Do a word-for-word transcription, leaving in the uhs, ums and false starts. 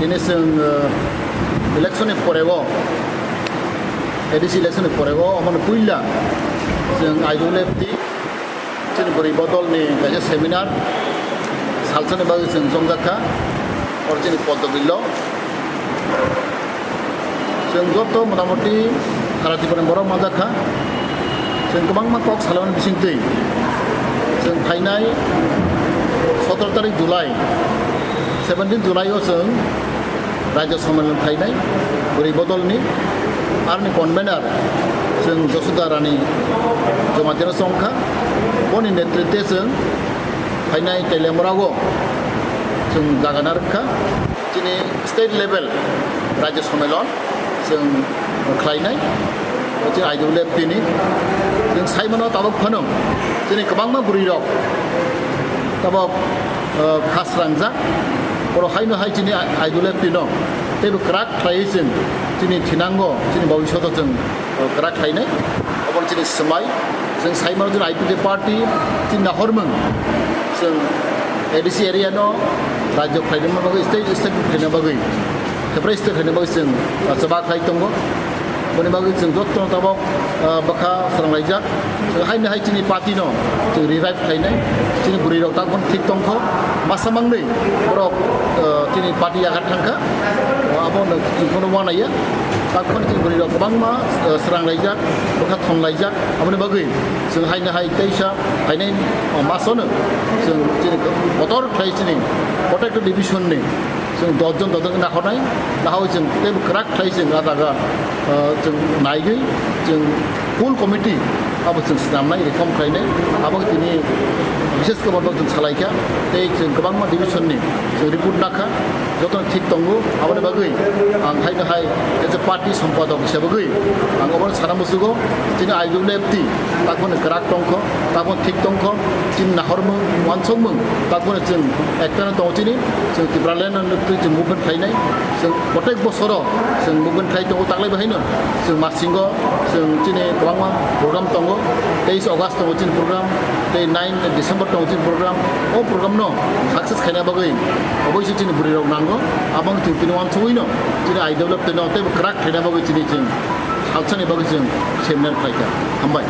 Ini chwng, eh, election ni porego, A D C election ni porego, omono puila chwng I W F T chini bwrwi bodol ni kaisa seminar salsani bagwi chwng chongjak kha, oro chini Poddobillo. Chwng joto motamoti sara Tripura ni borok manjak kha. Chwng kwbangma kok salamani bisingtwi chwng phainai sotoro tarik July, seventeen July o chwng Rajya Sommelan phainai bwrwi bodolni, aroni convener chwng Josuda Rani Jamatia no chongkha. Boni netritwe chwng phainai Teliamura o chwng jaga narwkha. Chini state level Rajya Sommelan chwng khlainai, chini I W F T ni. Chwng saimano tabok phano chini kwbangma bwrwi rok tabok, uh, khasrangjak. Oro haino hai chini I W F T no teibo kwrak khlaiwi chwng chini thinango, chini bhavishoto chwng kwrak khlainai. Obo chini swmai, chwng saimano chini I P F T party, chini nahormung, chwng A D C area no rajyo khlaina bagwi, state, state khlaina bagwi, Tripura state khlaina bagwi chwng, ah, chaba khlai tongo. Boni bagwi chwng joto tabok, ah, bwkha sranglaijak. Chwng haino hai chini party no chwng revive khlainai, chini bwrwi rok tabok thik tongkho, masa mangwi borok, ah, chini party yakarthang kha. Abo no chwng phano uanaiya. Takhorni chini bwrwi rok kwbangma, eh, srang laijak, bwkha thon laijak. Aboni bagwi chwng haino hai teisa phainai, oh, masono chwng chini kotor khlai chini Kotak division ni chwng dos jon, dos jon naharnai, naharwi chwng tei kwrak khlai chwng ah jaga, eh, chwng naigwi chwng full committee abo chwng swnamnai, reform khlainai. Abo tini bises khe bono chwng salaikha tei chwng kwbangma division ni chwng report nakha. Jotono thik tongo, aboni bagwi ang haino hai as a party sompadok hisabagwi ang obono sana musugo, chini I W F T takhorni kwrak tongkho, takhorni thik tongkho, chini nahormung, uansukmung, takhorni chwng ektano tongo chini, chwng Tipraland no twi chwng movement khlainai, chwng protek bosoro chwng movement khlai tongo taklai bahaino, chwng marchingo, chwng chini kwbangma program tongo, teis August tongo chini program, tei nine December tongo chini program. O program no success khaina bagwi oboise chini bwrwi rok nango, aboni chwng tini uansugwi no chini I W F T no teibo kwrak khaina bagwi chini chwng salsani bagwi chwng seminar khlaikha. Hambai.